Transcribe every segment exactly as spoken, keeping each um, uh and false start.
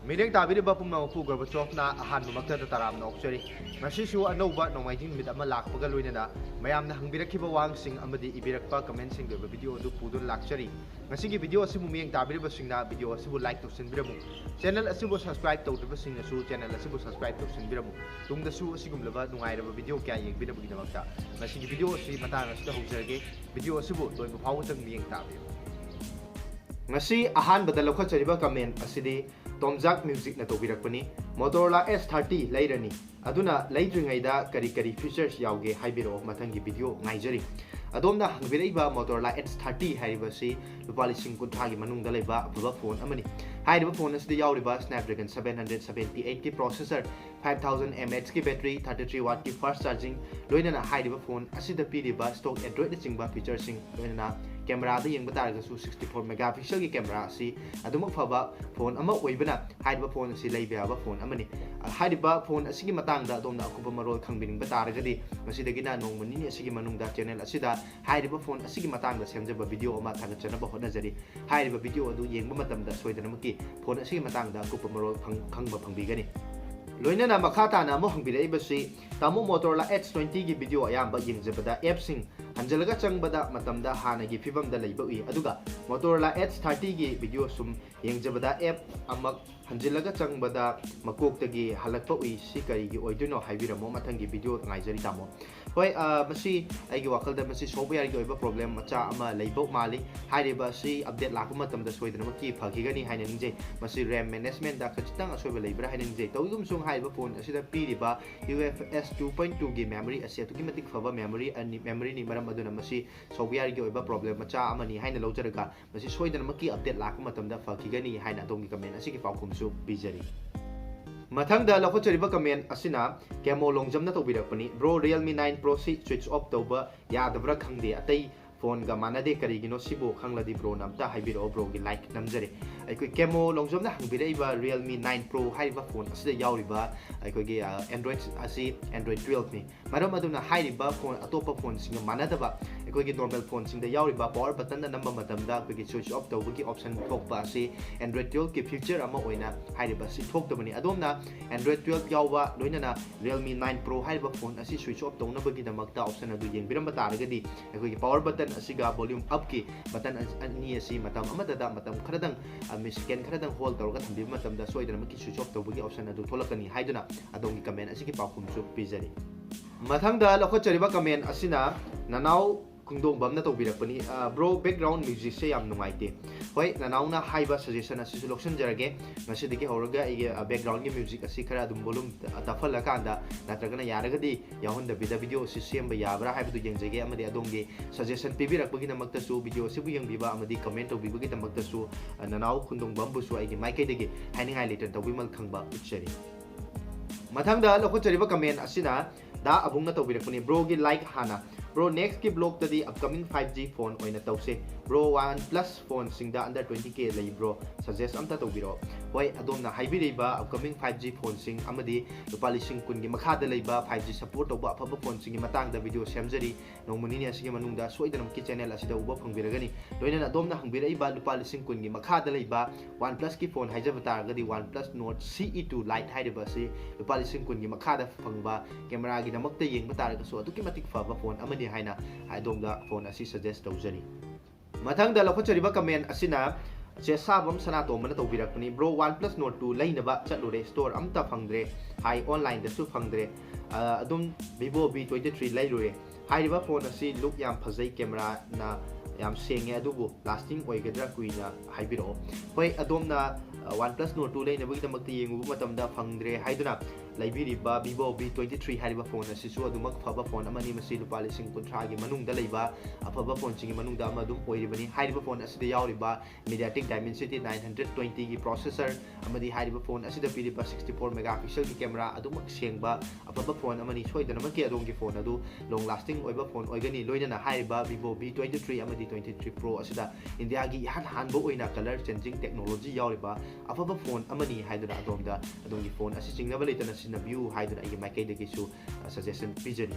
ꯃꯤꯠꯌꯦꯡ ꯇꯥꯕꯤꯔꯤꯕ ꯄꯨꯝꯅꯃꯛꯄꯨ ꯒꯣꯔꯕꯥꯆꯣꯚꯅ ꯑꯍꯥꯟꯕꯃꯛꯇꯗ ꯇꯔꯥꯝꯅ ꯑꯣꯛꯆꯔꯤ꯫ ꯉꯁꯤꯁꯨ ꯑꯅꯧꯕ ꯅꯣꯡꯃꯥꯏꯖꯤꯡ ꯅꯨꯃꯤꯠ ꯑꯃ ꯂꯥꯛꯄꯒ ꯂꯣꯏꯅꯅ ꯃꯌꯥꯝꯅ ꯍꯪꯕꯤꯔꯛꯈꯤꯕ ꯋꯥꯍꯪꯁꯤꯡ ꯑꯃꯗꯤ ꯏꯕꯤꯔꯛꯄ ꯀꯃꯦꯟꯁꯤꯡꯒꯤ ꯑꯣꯏꯕ ꯚꯤꯗꯤꯑꯣ ꯑꯗꯨ ꯄꯨꯗꯨꯅ ꯂꯥꯛꯆꯔꯤ꯫ ꯉꯁꯤꯒꯤ ꯚꯤꯗꯤꯑꯣ ꯑꯁꯤꯕꯨ ꯃꯤꯠꯌꯦꯡ ꯇꯥꯕꯤꯔꯤꯕꯁꯤꯡꯅ ꯚꯤꯗꯤꯑꯣ ꯑꯁꯤꯕꯨ ꯂꯥꯏꯛ ꯇꯧꯁꯤꯟꯕꯤꯔꯝꯃꯨ꯫ ꯆꯦꯅꯦꯜ ꯑꯁꯤꯕꯨ ꯁꯕꯁꯀ꯭ꯔꯥꯏꯕ ꯇꯧꯗ꯭ꯔꯤꯕꯁꯤꯡꯅꯁꯨ ꯆꯦꯅꯦꯜ ꯑꯁꯤꯕꯨ ꯁꯕꯁꯀ꯭ꯔꯥꯏꯕ ꯇꯧꯁꯤꯟꯕꯤꯔꯝꯃꯨ꯫ ꯇꯨꯡꯗꯁꯨ ꯑꯁꯤꯒꯨꯝꯂꯕ ꯅꯨꯡꯉꯥꯏꯔꯕ ꯚꯤꯗꯤꯑꯣ ꯀꯌꯥ ꯌꯦꯡꯕꯤꯅꯕꯒꯤꯗꯃꯛꯇ꯫ ꯉꯁꯤꯒꯤ ꯚꯤꯗꯤꯑꯣ ꯑꯁꯤ ꯃꯇꯥꯡ ꯑꯁꯤꯗ ꯍꯧꯖꯔꯒꯦ꯫ ꯚꯤꯗꯤꯑꯣ ꯑꯁꯤꯕꯨ ꯂꯣꯏꯕ ꯐꯥꯎꯕꯇꯪ ꯃꯤꯠꯌꯦꯡ ꯇꯥꯕꯤꯌꯨ꯫ ꯉꯁꯤ ꯑꯍꯥꯟꯕꯗ ꯂꯧꯈꯠꯆꯔꯤꯕ ꯀꯃꯦꯟ ꯑꯁꯤꯗꯤ ꯇꯣꯝꯖꯥꯛ ꯃ꯭ꯌꯨꯖꯤꯛꯅ ꯇꯧꯕꯤꯔꯛꯄꯅꯤ꯫ Motorola S thirty ꯂꯩꯔꯅꯤ, ꯑꯗꯨꯅ ꯂꯩꯗ꯭ꯔꯤꯉꯩꯗ ꯀꯔꯤ ꯀꯔꯤ ꯐꯤꯆꯔꯁ ꯌꯥꯎꯒꯦ ꯍꯥꯏꯕꯤꯔꯛꯑꯣ, ꯃꯊꯪꯒꯤ ꯚꯤꯗꯤꯑꯣ ꯉꯥꯏꯖꯔꯤ꯫ ꯑꯗꯣꯝꯅ ꯍꯪꯕꯤꯔꯛꯏꯕ Motorola S thirty ꯍꯥꯏꯔꯤꯕꯁꯤ ꯂꯨꯄꯥ ꯂꯤꯁꯤꯡ ꯀꯨꯟꯊ꯭ꯔꯥꯒꯤ ꯃꯅꯨꯡꯗ ꯂꯩꯕ ꯑꯐꯕ ꯐꯣꯟ ꯑꯃꯅꯤ꯫ ꯍꯥꯏꯔꯤꯕ ꯐꯣꯟ ꯑꯁꯤꯗ ꯌꯥꯎꯔꯤꯕ Snapdragon seven hundred seventy eight ꯀꯤ processor, five thousand mAh ꯀꯤ battery, thirty three watt ꯀꯤ fast charging, ꯂꯣꯏꯅꯅ ꯍꯥꯏꯔꯤꯕ ꯐꯣꯟ ꯑꯁꯤꯗ ꯄꯤꯔꯤꯕ stock Android ꯅꯆꯤꯡꯕ ꯐꯤꯆꯔꯁꯤꯡ, ꯂꯣꯏꯅꯅ ꯀꯦꯃꯦꯔꯥꯗ ꯌꯦꯡꯕ ꯇꯥꯔꯒꯁꯨ sixty four megapixel ꯒꯤ ꯀꯦꯃꯦꯔꯥ ꯑꯁꯤ ꯑꯗꯨꯃꯛ ꯐꯕ ꯐꯣꯟ ꯑꯃ ꯑꯣꯏꯕꯅ ꯍꯥꯏꯔꯤꯕ ꯐꯣꯟ ꯑꯁꯤ ꯂꯩꯕ ꯌꯥꯕ ꯐꯣꯟ ꯑꯃꯅꯤ꯫ ꯍꯥꯏꯔꯤꯕ ꯐꯣꯟ ꯑꯁꯤꯒꯤ ꯃꯇꯥꯡꯗ ꯑꯗꯣꯝꯅ ꯑꯀꯨꯞꯄ ꯃꯔꯣꯜ ꯈꯪꯕꯤꯅꯤꯡꯕ ꯇꯥꯔꯒꯗꯤ ꯃꯁꯤꯗꯒꯤꯅ ꯅꯣꯡꯃ ꯅꯤꯅꯤ ꯑꯁꯤꯒꯤ ꯃꯅꯨꯡꯗ ꯆꯦꯅꯦꯜ ꯑꯁꯤꯗ ꯍꯥꯏꯔꯤꯕ ꯐꯣꯟ ꯑꯁꯤꯒꯤ ꯃꯇꯥꯡꯗ ꯁꯦꯝꯖꯕ ꯚꯤꯗꯤꯑꯣ ꯑꯃ ꯊꯥꯒꯠꯆꯅꯕ ꯍꯣꯠꯅꯖꯔꯤ꯫ ꯍꯥꯏꯔꯤꯕ ꯚꯤꯗꯤꯑꯣ ꯑꯗꯨ ꯌꯦꯡꯕ ꯃꯇꯝꯗ ꯁꯣꯏꯗꯅꯃꯛꯀꯤ ꯐꯣꯟ ꯑꯁꯤꯒꯤ ꯃꯇꯥꯡꯗ ꯑꯀꯨꯞꯄ ꯃꯔꯣꯜ ꯐꯪ-, ꯈꯪꯕ ꯐꯪꯕꯤꯒꯅꯤ꯫ ꯂꯣꯏꯅꯅ ꯃꯈꯥ ꯇꯥꯅ ꯑꯃꯨꯛ ꯍꯪꯕꯤꯔꯛꯏꯕꯁꯤ, "ꯇꯥꯃꯣ, Motorola H twenty ꯒꯤ ꯚꯤꯗꯤꯑꯣ ꯑꯌꯥꯝꯕ ꯌꯦꯡꯖꯕꯗ ꯑꯦꯞꯁꯤꯡ ꯍꯟꯖꯤꯜꯂꯒ ꯆꯪꯕꯗ ꯃꯇꯝꯗ ꯍꯥꯟꯅꯒꯤ ꯐꯤꯕꯝꯗ ꯂꯩꯕ ꯎꯏ, ꯑꯗꯨꯒ Motorola H thirty ꯒꯤ ꯚꯤꯗꯤꯑꯣ ꯁꯨꯝ ꯌꯦꯡꯖꯕꯗ ꯑꯦꯞ ꯑꯃ ꯍꯟꯖꯤꯜꯂꯒ ꯆꯪꯕꯗ ꯃꯀꯣꯛꯇꯒꯤ ꯍꯜꯂꯛꯄ ꯎꯏ, ꯁꯤ ꯀꯔꯤꯒꯤ ꯑꯣꯏꯗꯣꯏꯅꯣ ꯍꯥꯏꯕꯤꯔꯝꯃꯣ, ꯃꯊꯪꯒꯤ ꯚꯤꯗꯤꯑꯣ ꯉꯥꯏꯖꯔꯤ ꯇꯥꯃꯣ"꯫ ꯍꯣꯏ, ꯑ, ꯃꯁꯤ ꯑꯩꯒꯤ ꯋꯥꯈꯜꯗ ꯃꯁꯤ software ꯒꯤ ꯑꯣꯏꯕ problem ꯃꯆꯥ ꯑꯃ ꯂꯩꯕ ꯃꯥꯜꯂꯤ꯫ ꯍꯥꯏꯔꯤꯕ ꯑꯁꯤ update ꯂꯥꯛꯄ ꯃꯇꯝꯗ ꯁꯣꯏꯗꯅꯃꯛꯀꯤ ꯐꯈꯤꯒꯅꯤ ꯍꯥꯏꯅ ꯅꯤꯡꯖꯩ꯫ ꯃꯁꯤ RAM management ꯗ ꯈꯖꯤꯛꯇꯪ ꯑꯁꯣꯏꯕ ꯂꯩꯕ꯭ꯔꯥ ꯍꯥꯏꯅ ꯅꯤꯡꯖꯩ꯫ ꯇꯧꯏꯒꯨꯝꯁꯨꯡ ꯍꯥꯏꯔꯤꯕ ꯐꯣꯟ ꯑꯁꯤꯗ ꯄꯤꯔꯤꯕ U F S two point two ꯒꯤ memory ꯑꯁꯤ ꯑꯗꯨꯛꯀꯤ ꯃꯇꯤꯛ ꯐꯕ memory ꯑꯅꯤ, memory ꯅꯤ꯫ ꯃꯔꯝ ꯑꯗꯨꯅ ꯃꯁꯤ software ꯒꯤ ꯑꯣꯏꯕ problem ꯃꯆꯥ ꯑꯃꯅꯤ ꯍꯥꯏꯅ ꯂꯧꯖꯔꯒ ꯃꯁꯤ ꯁꯣꯏꯗꯅꯃꯛꯀꯤ update ꯂꯥꯛꯄ ꯃꯇꯝꯗ ꯐꯈꯤꯒꯅꯤ ꯍꯥꯏꯅ ꯑꯗꯣꯝꯒꯤ comment ꯑꯁꯤꯒꯤ ꯄꯥꯎꯈꯨꯝꯁꯨ ꯄꯤꯖꯔꯤ꯫ ꯃꯊꯪꯗ ꯂꯧꯈꯠꯆꯔꯤꯕ comment ꯑꯁꯤꯅ chemo ꯂꯣꯡꯖꯝꯅ ꯇꯧꯕꯤꯔꯛꯄꯅꯤ꯫ "Bro, Realme nine Pro ꯁꯤ switch off ꯇꯧꯕ ꯌꯥꯗꯕ꯭ꯔꯥ ꯈꯪꯗꯦ, ꯑꯇꯩ ꯐꯣꯟꯒ ꯃꯥꯟꯅꯗꯦ, ꯀꯔꯤꯒꯤꯅꯣ ꯁꯤꯕꯨ? ꯈꯪꯂꯗꯤ bro ꯅ ꯑꯝꯇ ꯍꯥꯏꯕꯤꯔꯛꯑꯣ, bro ꯒꯤ like ꯅꯝꯖꯔꯤ"꯫ ꯑꯩꯈꯣꯏ ꯀꯦꯃꯣ ꯂꯣꯡꯖꯝꯅ ꯍꯪꯕꯤꯔꯛꯏꯕ Realme nine Pro ꯍꯥꯏꯔꯤꯕ ꯐꯣꯟ ꯑꯁꯤꯗ ꯌꯥꯎꯔꯤꯕ ꯑꯩꯈꯣꯏꯒꯤ Android ꯑꯁꯤ Android twelve ꯅꯤ꯫ ꯃꯔꯝ ꯑꯗꯨꯅ ꯍꯥꯏꯔꯤꯕ ꯐꯣꯟ, ꯑꯇꯣꯞꯄ ꯐꯣꯟꯁꯤꯡꯒ ꯃꯥꯟꯅꯗꯕ, ꯑꯩꯈꯣꯏꯒꯤ ꯅꯣꯔꯃꯦꯜ ꯐꯣꯟꯁꯤꯡꯗ ꯌꯥꯎꯔꯤꯕ ꯄꯋꯥꯔ ꯕꯇꯟꯗ ꯅꯝꯕ ꯃꯇꯝꯗ ꯑꯩꯈꯣꯏꯒꯤ switch off ꯇꯧꯕꯒꯤ ꯑꯣꯞꯁꯟ ꯊꯣꯛꯄ ꯑꯁꯤ Android twelve ꯀꯤ ꯐꯤꯆꯔ ꯑꯃ ꯑꯣꯏꯅ ꯍꯥꯏꯔꯤꯕ ꯑꯁꯤ ꯊꯣꯛꯇꯕꯅꯤ꯫ ꯑꯗꯣꯝꯅ Android twelve ꯌꯥꯎꯕ, ꯂꯣꯏꯅꯅ Realme nine Pro ꯍꯥꯏꯔꯤꯕ ꯐꯣꯟ ꯑꯁꯤ switch off ꯇꯧꯅꯕꯒꯤꯗꯃꯛꯇ ꯑꯣꯞꯁꯟ ꯑꯗꯨ ꯌꯦꯡꯕꯤꯔꯝꯕ ꯇꯥꯔꯒꯗꯤ, ꯑꯩꯈꯣꯏꯒꯤ ꯄꯋꯥꯔ ꯕꯇꯟ ꯑꯁꯤꯒ volume up ꯀꯤ ꯕꯇꯟ ꯑꯅꯤ ꯑꯁꯤ ꯃꯇꯝ ꯑꯃꯗꯗ, ꯃꯇꯝ ꯈꯔꯗꯪ, ꯁꯦꯀꯦꯟ ꯈꯔꯗꯪ ꯍꯣꯜ ꯇꯧꯔꯒ ꯊꯝꯕꯤꯕ ꯃꯇꯝꯗ ꯁꯣꯏꯗꯅꯃꯛꯀꯤ switch off ꯇꯧꯕꯒꯤ ꯑꯣꯞꯁꯟ ꯑꯗꯨ ꯊꯣꯛꯂꯛꯀꯅꯤ ꯍꯥꯏꯗꯨꯅ ꯑꯗꯣꯝꯒꯤ ꯀꯃꯦꯟ ꯑꯁꯤꯒꯤ ꯄꯥꯎꯈꯨꯝꯁꯨ ꯄꯤꯖꯔꯤ꯫ ꯃꯊꯪꯗ ꯂꯧꯈꯠꯆꯔꯤꯕ ꯀꯃꯦꯟ ꯑꯁꯤꯅ ꯅꯅꯥꯎ ꯈꯨꯡꯗꯣꯡꯕꯝꯅ ꯇꯧꯕꯤꯔꯛꯄꯅꯤ꯫ "ꯕ꯭ꯔꯣ, ꯕꯦꯛꯒ꯭ꯔꯥꯎꯟ ꯃ꯭ꯌꯨꯖꯤꯛꯁꯦ ꯌꯥꯝ ꯅꯨꯡꯉꯥꯏꯇꯦ"꯫ ꯍꯣꯏ, ꯅꯅꯥꯎꯅ ꯍꯥꯏꯕ ꯁꯖꯦꯁꯟ ꯑꯁꯤꯁꯨ ꯂꯧꯁꯤꯟꯖꯔꯒꯦ꯫ ꯉꯁꯤꯗꯒꯤ ꯍꯧꯔꯒ ꯑꯩꯒꯤ ꯕꯦꯛꯒ꯭ꯔꯥꯎꯟꯒꯤ ꯃ꯭ꯌꯨꯖꯤꯛ ꯑꯁꯤ ꯈꯔ ꯑꯗꯨꯝ ꯚꯣꯂꯨꯝ ꯇꯞꯍꯜꯂꯀꯥꯟꯗ, ꯅꯠꯇ꯭ꯔꯒꯅ ꯌꯥꯔꯒꯗꯤ ꯌꯥꯎꯍꯟꯗꯕꯤꯗ ꯚꯤꯗꯤꯑꯣ ꯑꯁꯤ ꯁꯦꯝꯕ ꯌꯥꯕ꯭ꯔꯥ ꯍꯥꯏꯕꯗꯨ ꯌꯦꯡꯖꯒꯦ꯫ ꯑꯃꯗꯤ ꯑꯗꯣꯝꯒꯤ ꯁꯖꯦꯁꯟ ꯄꯤꯕꯤꯔꯛꯄꯒꯤꯗꯃꯛꯇꯁꯨ, ꯚꯤꯗꯤꯑꯣ ꯑꯁꯤꯕꯨ ꯌꯦꯡꯕꯤꯕ ꯑꯃꯗꯤ ꯀꯃꯦꯟ ꯇꯧꯕꯤꯕꯒꯤꯗꯃꯛꯇꯁꯨ ꯅꯅꯥꯎ ꯈꯨꯟꯗꯣꯡꯕꯝꯕꯨꯁꯨ ꯑꯩꯒꯤ ꯃꯥꯏꯀꯩꯗꯒꯤ ꯍꯥꯏꯅꯤꯡꯉꯥꯏ ꯂꯩꯇꯅ ꯇꯧꯕꯤꯃꯜ ꯈꯪꯕ ꯎꯠꯆꯔꯤ꯫ ꯃꯊꯪꯗ ꯂꯧꯈꯠꯆꯔꯤꯕ ꯀꯃꯦꯟ ꯑꯁꯤꯅ ꯗꯥ ꯑꯕꯨꯡꯅ ꯇꯧꯕꯤꯔꯛꯄꯅꯤ꯫ "ꯕ꯭ꯔꯣꯒꯤ ꯂꯥꯏꯛ ꯍꯥꯟꯅ꯫ ꯕ꯭ꯔꯣ, ꯅꯦꯛꯁꯀꯤ ꯕ꯭ꯂꯣꯛꯇꯗꯤ ꯑꯞꯀꯃꯤꯡ five G ꯐꯣꯟ ꯑꯣꯏꯅ ꯇꯧꯁꯦ꯫ ꯕ꯭ꯔꯣ, OnePlus ꯐꯣꯟꯁꯤꯡꯗ under twenty K ꯂꯩꯕ꯭ꯔꯣ? ꯁꯖꯦꯁ ꯑꯝꯇ ꯇꯧꯕꯤꯔꯛꯑꯣ"꯫ ꯍꯣꯏ, ꯑꯗꯣꯝꯅ ꯍꯥꯏꯕꯤꯔꯤꯕ ꯑꯞꯀꯃꯤꯡ five G ꯐꯣꯟꯁꯤꯡ ꯑꯃꯗꯤ ꯂꯨꯄꯥ ꯂꯤꯁꯤꯡ ꯀꯨꯟꯒꯤ ꯃꯈꯥꯗ ꯂꯩꯕ five G support ꯇꯧꯕ ꯑꯐꯕ ꯐꯣꯟꯁꯤꯡꯒꯤ ꯃꯇꯥꯡꯗ ꯚꯤꯗꯤꯑꯣ ꯁꯦꯝꯖꯔꯤ꯫ ꯅꯣꯡꯃ ꯅꯤꯅꯤ ꯑꯁꯤꯒꯤ ꯃꯅꯨꯡꯗ ꯁꯣꯏꯗꯅꯃꯛꯀꯤ ꯆꯦꯅꯦꯜ ꯑꯁꯤꯗ ꯎꯕ ꯐꯪꯕꯤꯔꯒꯅꯤ꯫ ꯂꯣꯏꯅꯅ ꯑꯗꯣꯝꯅ ꯍꯪꯕꯤꯔꯛꯏꯕ ꯂꯨꯄꯥ ꯂꯤꯁꯤꯡ ꯀꯨꯟꯒꯤ ꯃꯈꯥꯗ ꯂꯩꯕ OnePlus ꯀꯤ ꯐꯣꯟ ꯍꯥꯏꯖꯕ ꯇꯥꯔꯒꯗꯤ, OnePlus Nord C E two Lite ꯍꯥꯏꯔꯤꯕ ꯑꯁꯤ ꯂꯨꯄꯥ ꯂꯤꯁꯤꯡ ꯀꯨꯟꯒꯤ ꯃꯈꯥꯗ ꯐꯪꯕ, ꯀꯦꯃꯦꯔꯥꯒꯤꯗꯃꯛꯇ ꯌꯦꯡꯕ ꯇꯥꯔꯒꯁꯨ ꯑꯗꯨꯛꯀꯤ ꯃꯇꯤꯛ ꯐꯕ ꯐꯣꯟ ꯑꯃꯅꯤ ꯍꯥꯏꯅ ꯑꯗꯣꯝꯗ ꯐꯣꯟ ꯑꯁꯤ ꯁꯖꯦꯁ ꯇꯧꯖꯔꯤ꯫ ꯃꯊꯪꯗ ꯂꯧꯈꯠꯆꯔꯤꯕ ꯀꯃꯦꯟ ꯑꯁꯤꯅ ꯆꯦꯁꯥꯕꯝ ꯁꯅꯥꯇꯣꯝꯕꯅ ꯇꯧꯕꯤꯔꯛꯄꯅꯤ꯫ "ꯕ꯭ꯔꯣ, OnePlus Nord two ꯂꯩꯅꯕ ꯆꯠꯂꯨꯔꯦ, ꯁ꯭ꯇꯣꯔ ꯑꯝꯇ ꯐꯪꯗ꯭ꯔꯦ ꯍꯥꯏ, ꯑꯣꯟꯂꯥꯏꯟꯗꯁꯨ ꯐꯪꯗ꯭ꯔꯦ꯫ ꯑ, ꯑꯗꯨꯝ Vivo V twenty three ꯂꯩꯔꯨꯔꯦ꯫ ꯍꯥꯏꯔꯤꯕ ꯐꯣꯟ ꯑꯁꯤ ꯂꯨꯛ ꯌꯥꯝ ꯐꯖꯩ, ꯀꯦꯃꯦꯔꯥꯅ ꯌꯥꯝ ꯁꯦꯡꯉꯦ, ꯑꯗꯨꯕꯨ ꯂꯥꯁꯇꯤꯡ ꯑꯣꯏꯒꯗ꯭ꯔꯥ ꯀꯨꯏꯅ ꯍꯥꯏꯕꯤꯔꯛꯑꯣ"꯫ ꯍꯣꯏ, ꯑꯗꯣꯝꯅ, ꯑ, OnePlus Nord two ꯂꯩꯅꯕꯒꯤꯗꯃꯛꯇ ꯌꯦꯡꯉꯨꯕ ꯃꯇꯝꯗ ꯐꯪꯗ꯭ꯔꯦ ꯍꯥꯏꯗꯨꯅ ꯂꯩꯕꯤꯔꯤꯕ Vivo V twenty three ꯍꯥꯏꯔꯤꯕ ꯐꯣꯟ ꯑꯁꯤꯁꯨ ꯑꯗꯨꯃꯛ ꯐꯕ ꯐꯣꯟ ꯑꯃꯅꯤ꯫ ꯃꯁꯤ ꯂꯨꯄꯥ ꯂꯤꯁꯤꯡ ꯀꯨꯟꯊ꯭ꯔꯥꯒꯤ ꯃꯅꯨꯡꯗ ꯂꯩꯕ ꯑꯐꯕ ꯐꯣꯟꯁꯤꯡꯒꯤ ꯃꯅꯨꯡꯗ ꯑꯃ ꯑꯗꯨꯝ ꯑꯣꯏꯔꯤꯕꯅꯤ꯫ ꯍꯥꯏꯔꯤꯕ ꯐꯣꯟ ꯑꯁꯤꯗ ꯌꯥꯎꯔꯤꯕ MediaTek Dimensity nine hundred twenty ꯒꯤ processor ꯑꯃꯗꯤ ꯍꯥꯏꯔꯤꯕ ꯐꯣꯟ ꯑꯁꯤꯗ ꯄꯤꯔꯤꯕ sixty four megapixel ꯒꯤ camera ꯑꯗꯨꯃꯛ ꯁꯦꯡꯕ ꯑꯐꯕ ꯐꯣꯟ ꯑꯃꯅꯤ꯫ ꯁꯣꯏꯗꯅꯃꯛꯀꯤ ꯑꯗꯣꯝꯒꯤ ꯐꯣꯟ ꯑꯗꯨ long lasting ꯑꯣꯏꯕ ꯐꯣꯟ ꯑꯣꯏꯒꯅꯤ꯫ ꯂꯣꯏꯅꯅ ꯍꯥꯏꯔꯤꯕ Vivo V twenty three ꯑꯃꯗꯤ twenty three Pro ꯑꯁꯤꯗ ꯏꯟꯗꯤꯌꯥꯒꯤ ꯏꯍꯥꯟ ꯍꯥꯟꯕ ꯑꯣꯏꯅ color changing technology ꯌꯥꯎꯔꯤꯕ ꯑꯐꯕ ꯐꯣꯟ ꯑꯃꯅꯤ ꯍꯥꯏꯗꯨꯅ ꯑꯗꯣꯝꯗ ꯑꯗꯣꯝꯒꯤ ꯐꯣꯟ ꯑꯁꯤ ꯆꯤꯡꯅꯕ ꯂꯩꯇꯅ ꯁꯤꯖꯤꯟꯅꯕꯤꯌꯨ ꯍꯥꯏꯗꯨꯅ ꯑꯩꯒꯤ ꯃꯥꯏꯀꯩꯗꯒꯤꯁꯨ suggestion ꯄꯤꯖꯔꯤ꯫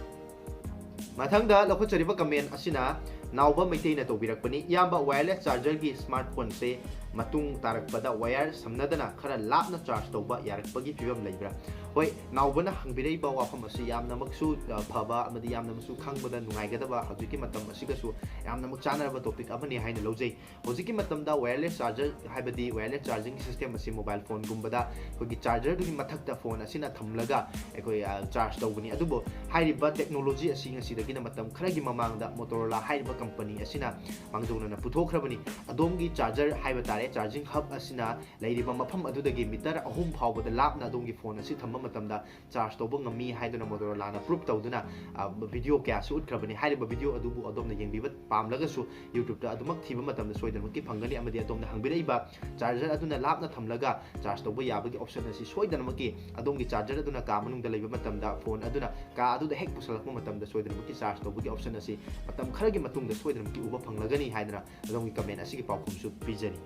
ꯃꯊꯪꯗ ꯂꯧꯈꯠꯆꯔꯤꯕ comment ꯑꯁꯤꯅ ꯅꯥꯎꯕ ꯃꯩꯇꯩꯅ ꯇꯧꯕꯤꯔꯛꯄꯅꯤ꯫ "ꯏꯌꯥꯝꯕ, wireless charger ꯒꯤ smartphone ꯁꯦ ꯃꯇꯨꯡ ꯇꯥꯔꯛꯄꯗ wire ꯁꯝꯅꯗꯅ ꯈꯔ ꯂꯥꯞꯅ charge ꯇꯧꯕ ꯌꯥꯔꯛꯄꯒꯤ ꯐꯤꯕꯝ ꯂꯩꯕ꯭ꯔꯥ?" ꯍꯣꯏ, ꯅꯥꯎꯕꯅ ꯍꯪꯕꯤꯔꯛꯏꯕ ꯋꯥꯐꯝ ꯑꯁꯤ ꯌꯥꯝꯅꯃꯛꯁꯨ, ꯑ, ꯐꯕ ꯑꯃꯗꯤ ꯌꯥꯝꯅꯃꯛꯁꯨ ꯈꯪꯕꯗ ꯅꯨꯡꯉꯥꯏꯒꯗꯕ, ꯍꯧꯖꯤꯛꯀꯤ ꯃꯇꯝ ꯑꯁꯤꯒꯁꯨ ꯌꯥꯝꯅꯃꯛ ꯆꯥꯟꯅꯔꯕ topic ꯑꯃꯅꯤ ꯍꯥꯏꯅ ꯂꯧꯖꯩ꯫ ꯍꯧꯖꯤꯛꯀꯤ ꯃꯇꯝꯗ wireless charger, ꯍꯥꯏꯕꯗꯤ wireless charging system ꯑꯁꯤ mobile phone ꯒꯨꯝꯕꯗ ꯑꯩꯈꯣꯏꯒꯤ charger ꯗꯨꯒꯤ ꯃꯊꯛꯇ ꯐꯣꯟ ꯑꯁꯤꯅ ꯊꯝꯂꯒ ꯑꯩꯈꯣꯏ, ꯑ, charge ꯇꯧꯕꯅꯤ꯫ ꯑꯗꯨꯕꯨ ꯍꯥꯏꯔꯤꯕ technology ꯑꯁꯤ ꯉꯁꯤꯗꯒꯤꯅ ꯃꯇꯝ ꯈꯔꯒꯤ ꯃꯃꯥꯡꯗ Motorola ꯍꯥꯏꯔꯤꯕ company ꯑꯁꯤꯅ ꯃꯥꯡꯖꯧꯅꯅ ꯄꯨꯊꯣꯛꯈ꯭ꯔꯕꯅꯤ꯫ ꯑꯗꯣꯝꯒꯤ charger ꯍꯥꯏꯕ ꯇꯥꯔꯦ, charging hub ꯑꯁꯤꯅ ꯂꯩꯔꯤꯕ ꯃꯐꯝ ꯑꯗꯨꯗꯒꯤ meter ꯑꯍꯨꯝ ꯐꯥꯎꯕꯗ ꯂꯥꯞꯅ ꯑꯗꯣꯝꯒꯤ ꯐꯣꯟ ꯑꯁꯤ ꯊꯝꯕ ꯃꯇꯝꯗ charge ꯇꯧꯕ ꯉꯝꯃꯤ ꯍꯥꯏꯗꯨꯅ Motorola ꯅ proof ꯇꯧꯗꯨꯅ, ꯑ, video ꯀꯌꯥꯁꯨ ꯎꯠꯈ꯭ꯔꯕꯅꯤ꯫ ꯍꯥꯏꯔꯤꯕ video ꯑꯗꯨꯕꯨ ꯑꯗꯣꯝꯅ ꯌꯦꯡꯕꯤꯕ ꯄꯥꯝꯂꯒꯁꯨ YouTube ꯇ ꯑꯗꯨꯃꯛ ꯊꯤꯕ ꯃꯇꯝꯗ ꯁꯣꯏꯗꯅꯃꯛꯀꯤ ꯐꯪꯒꯅꯤ꯫ ꯑꯃꯗꯤ ꯑꯗꯣꯝꯅ ꯍꯪꯕꯤꯔꯛꯏꯕ charger ꯑꯗꯨꯅ ꯂꯥꯞꯅ ꯊꯝꯂꯒ charge ꯇꯧꯕ ꯌꯥꯕꯒꯤ option ꯑꯁꯤ ꯁꯣꯏꯗꯅꯃꯛꯀꯤ ꯑꯗꯣꯝꯒꯤ charger ꯑꯗꯨꯅ ꯀꯥ ꯃꯅꯨꯡꯗ ꯂꯩꯕ ꯃꯇꯝꯗ, ꯐꯣꯟ ꯑꯗꯨꯅ ꯀꯥ ꯑꯗꯨꯗ ꯍꯦꯛ ꯄꯨꯁꯜꯂꯛꯄ ꯃꯇꯝꯗ ꯁꯣꯏꯗꯅꯃꯛꯀꯤ charge ꯇꯧꯕꯒꯤ option ꯑꯁꯤ ꯃꯇꯝ ꯈꯔꯒꯤ ꯃꯇꯨꯡꯗ ꯁꯣꯏꯗꯅꯃꯛꯀꯤ ꯎꯕ ꯐꯪꯂꯒꯅꯤ ꯍꯥꯏꯗꯅ ꯑꯗꯣꯝꯒꯤ comment ꯑꯁꯤꯒꯤ ꯄꯥꯎꯈꯨꯝꯁꯨ ꯄꯤꯖꯔꯤ꯫